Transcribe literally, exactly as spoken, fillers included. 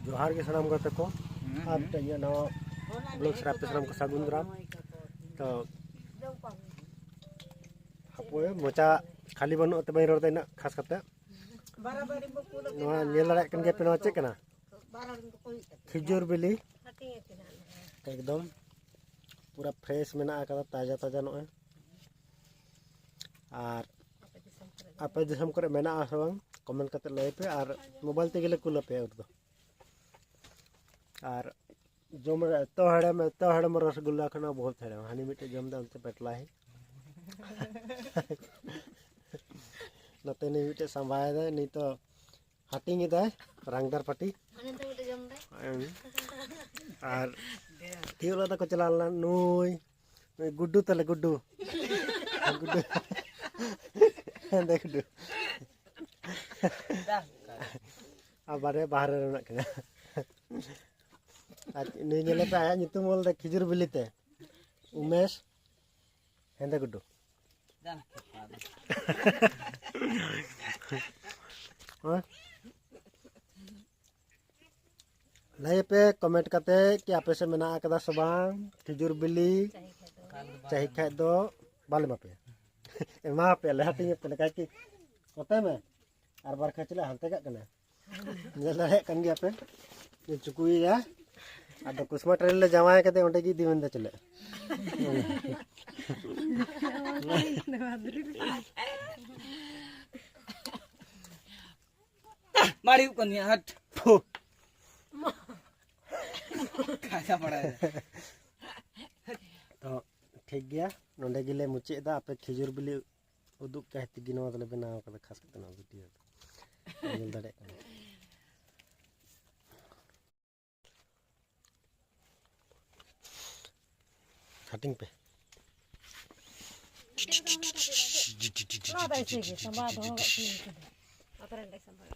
ᱡᱚᱦᱟᱨ ᱜᱮ ᱥᱟᱱᱟᱢ ᱜᱟᱛᱮ ᱠᱚ᱾ ᱟᱨ ᱢᱤᱫᱴᱮᱱ ᱤᱧᱟᱹᱜ ᱱᱟᱣᱟ ᱵᱞᱚᱜ ᱥᱮ ᱟᱯᱮ ᱥᱟᱱᱟᱢ ᱠᱚ ᱥᱟᱹᱜᱩᱱ ᱫᱟᱨᱟᱢ᱾ ᱛᱚ ᱦᱟᱯᱳᱭ, ᱢᱚᱪᱟ ᱠᱷᱟᱹᱞᱤ ᱵᱟᱹᱱᱩᱜ ᱛᱮ ᱵᱟᱹᱧ ᱨᱚᱲ ᱫᱟ ᱤᱱᱟᱹᱜ ᱠᱷᱟᱥ ᱠᱟᱛᱮ᱾ ᱱᱚᱣᱟ ᱧᱮᱞ ᱫᱟᱲᱮᱭᱟᱜ ᱠᱟᱱ ᱜᱮᱭᱟ ᱯᱮ, ᱱᱚᱣᱟ ᱪᱮᱫ ᱠᱟᱱᱟ? ᱠᱷᱤᱡᱩᱨ ᱵᱤᱞᱤ᱾ ᱮᱠᱫᱚᱢ ᱯᱩᱨᱟᱹ ᱯᱷᱨᱮᱥ ᱢᱮᱱᱟᱜ ᱟᱠᱟᱫᱟ, ᱛᱟᱡᱟ ᱛᱟᱡᱟ ᱱᱚᱜᱼᱚᱭ᱾ ᱟᱨ ᱟᱯᱮ ᱫᱤᱥᱚᱢ ᱠᱚᱨᱮ ᱢᱮᱱᱟᱜᱼᱟ ᱥᱮ ᱵᱟᱝ, ᱠᱚᱢᱮᱱᱴ ᱠᱟᱛᱮ ᱞᱟᱹᱭ ᱯᱮ, ᱟᱨ ᱢᱳᱵᱟᱭᱤᱞ ᱛᱮᱜᱮ ᱞᱮ ᱠᱩᱞ ᱟᱯᱮᱭᱟ ᱩᱨ ᱫᱚ᱾ ᱟᱨ ᱡᱚᱢ ᱨᱮ ᱮᱛᱚ ᱦᱮᱲᱮᱢ, ᱮᱛᱚ ᱦᱮᱲᱮᱢ ᱨᱚᱥᱜᱩᱞᱞᱟ ᱠᱷᱚᱱᱟᱜ ᱵᱚᱦᱩᱛ ᱦᱮᱲᱮᱢ᱾ ᱦᱟᱹᱱᱤ ᱢᱤᱫᱴᱮᱡ ᱡᱚᱢ ᱫᱟ ᱚᱱᱛᱮ ᱯᱮᱴᱞᱟᱦᱤ᱾ ᱱᱚᱛᱮ ᱱᱩᱭ ᱢᱤᱫᱴᱮᱡ ᱥᱟᱢᱵᱟᱭ ᱫᱟᱭ, ᱱᱩᱭ ᱛᱚ ᱦᱟᱹᱴᱤᱧ ᱮᱫᱟᱭ ᱨᱟᱝᱫᱟᱨ ᱯᱟᱹᱴᱤ᱾ ᱦᱟᱱᱮ ᱫᱚ ᱢᱤᱫᱴᱮᱡ ᱡᱚᱢ ᱫᱟᱭ᱾ ᱟᱨ ᱛᱤᱭᱳᱜ ᱞᱟᱫᱟ ᱠᱚ ᱪᱟᱞᱟᱣ ᱞᱮᱱᱟ ᱱᱩᱭ, ᱱᱩᱭ ᱜᱩᱰᱩ ᱛᱟᱞᱮ, ᱜᱩᱰᱩ᱾ ᱜᱩᱰᱩ᱾ ᱦᱮᱸᱫᱮ ᱜᱩᱰᱩ᱾ ᱟᱨ ᱵᱟᱨᱭᱟ ᱵᱟᱦᱨᱮ ᱨᱮ ᱢᱮᱱᱟᱜ ᱠᱤᱱᱟ᱾ ᱟᱨ ᱱᱩᱭ ᱧᱮᱞᱮ ᱯᱮ, ᱟᱭᱟᱜ ᱧᱩᱛᱩᱢ ᱚᱞ ᱫᱟ ᱠᱷᱤᱡᱩᱨ ᱵᱤᱞᱤ ᱛᱮ, ᱩᱢᱮᱥ ᱦᱮᱸᱫᱮ ᱜᱩᱰᱩ᱾ ᱦᱮᱸ? ᱞᱟᱹᱭ ᱯᱮ ᱠᱚᱢᱮᱱᱴ ᱠᱟᱛᱮ ᱠᱤ ᱟᱯᱮ ᱥᱮᱫ ᱢᱮᱱᱟᱜ ᱟᱠᱟᱫᱟ ᱥᱮ ᱵᱟᱝ ᱠᱷᱤᱡᱩᱨ ᱵᱤᱞᱤ, ᱪᱟᱹᱦᱤ ᱠᱷᱟᱡ ᱫᱚ ᱵᱟᱞᱮ ᱮᱢᱟ ᱯᱮᱭᱟ᱾ ᱮᱢᱟ ᱯᱮᱭᱟ ᱞᱮ, ᱦᱟᱹᱴᱤᱧ ᱯᱮ ᱞᱮᱠᱟ ᱠᱤ ᱚᱛᱮ ᱢᱮ᱾ ᱟᱨ ᱵᱟᱨ ᱠᱷᱟᱹᱪᱞᱟᱹᱜ ᱦᱟᱱᱛᱮ ᱠᱟᱜ ᱠᱟᱱᱟ᱾ ᱧᱮᱞ ᱫᱟᱲᱮᱭᱟᱜ ᱠᱟᱱ ᱜᱮᱭᱟ ᱯᱮ, ᱪᱩᱠᱩᱭᱮᱫᱟ᱾ ᱟᱫᱚ ᱠᱩᱥᱢᱟ ᱴᱨᱮᱱ ᱞᱮ ᱡᱟᱶᱟᱭ ᱠᱟᱛᱮ ᱚᱸᱰᱮ ᱜᱮ ᱤᱫᱤ ᱢᱮᱱᱫᱟ ᱪᱮᱞᱮ᱾ ᱢᱟᱲᱤ ᱠᱚ ᱱᱤᱭᱟ ᱦᱟᱴ᱾ ᱯᱷᱩ᱾ ᱠᱟᱭᱫᱟ ᱵᱟᱲᱟᱭᱟ᱾ ᱛᱚ ᱴᱷᱤᱠ ᱜᱮᱭᱟ, ᱱᱚᱸᱰᱮ ᱜᱮᱞᱮ ᱢᱩᱪᱟᱹᱫ ᱮᱫᱟ᱾ ᱟᱯᱮ ᱠᱷᱤᱡᱩᱨ ᱵᱤᱞᱤ ᱩᱫᱩᱜ ᱠᱟᱭ ᱛᱮᱜᱮ ᱱᱚᱣᱟ ᱫᱚᱞᱮ ᱵᱮᱱᱟᱣ ᱠᱟᱫᱟ, ᱠᱷᱟᱥ ᱠᱟᱛᱮ ᱱᱚᱣᱟ ᱵᱷᱤᱰᱤᱭᱳ ᱫᱚ᱾ ᱧᱮᱞ ᱫᱟᱲᱮᱭᱟᱜ ᱠᱟᱱᱟ᱾ ᱦᱟᱹᱴᱤᱧ ᱯᱮ᱾ ᱱᱚᱣᱟ ᱫᱚ ᱮᱭᱥᱮ ᱜᱮ, ᱥᱟᱢᱵᱟᱣ ᱫᱚᱦᱚ ᱠᱟᱜ ᱠᱟᱱᱟ᱾